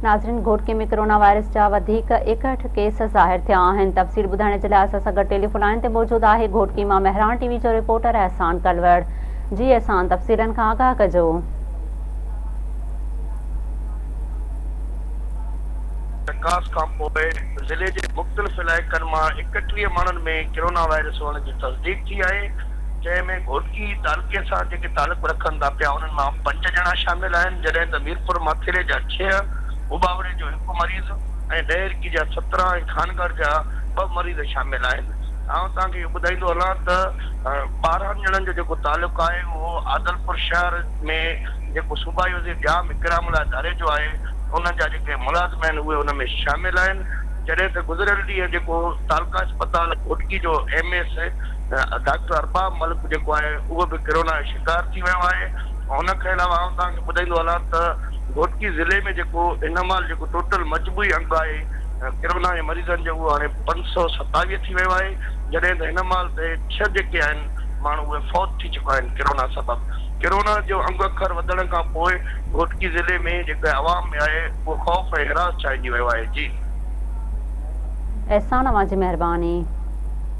ناظرين Ghotki ۾ corona virus جا وڌيڪ 61 ڪيس ظاهر ٿيا آهن تفصيل ٻڌائڻ جي لاء اسان سان گڏ ٽيليفون لائين تي موجود آهي گهوٽڪي مان مهراڻ ٽي وي جو رپورٽر احسان ڪلوڙ جي احسان تفصيلن کان آگاهه ڪجو. چڪاس کانپوء ضلعي جي مختلف علائقن مان 31 ماڻهن ۾ ڪرونا وائرس هئڻ جي تصديق ٿي آهي جنهن ۾ گهوٽڪي تعلقي سان جيڪي تعلق رکن ٿا پيا انهن مان پنج ڄڻا شامل آهن جڏهن ته ميرپور ماٿيلي جا ڇهه، اوٻاوڙي جو هڪ مريض ۽ ڏهرڪي جا 17 ۽ خانڳڙهه جا ٻه مريض شامل آهن. آئون توهان کي اهو ٻڌائيندو هلان ته 12 ڄڻن جو جيڪو تعلق آهي اهو عادلپور شهر ۾ جيڪو صوبائي وزير ڄام اڪرام الله ڌاريجو آهي انهن جا جيڪي ملازم آهن اهي ان ۾ شامل آهن جڏهن ته گذريل ڏينهن جيڪو تعلقه اسپتال گهوٽڪي جو M S doctor Arbab Malik جيڪو آهي اهو به ڪرونا جو شڪار ٿي ويو آهي ان کان علاوه آئون توهان کي ٻڌائيندو هلان ته گهوٽڪي ضلعي ۾ جيڪو هن مهل جيڪو ٽوٽل مجموعي انگ آهي ڪرونا جي مريضن جو اهو هاڻي 527 ٿي ويو آهي جڏهن ته هن مهل تي ڇهه جيڪي آهن ماڻهو اهي فوت ٿي چڪا آهن ڪرونا سبب ڪرونا جو انگ اکر وڌڻ کان پوء گهوٽڪي ضلعي ۾ جيڪو عوام ۾ آهي اهو خوف ۽ هراس ڇائنجي ويو آهي جي. احسان اوهان جي مهرباني.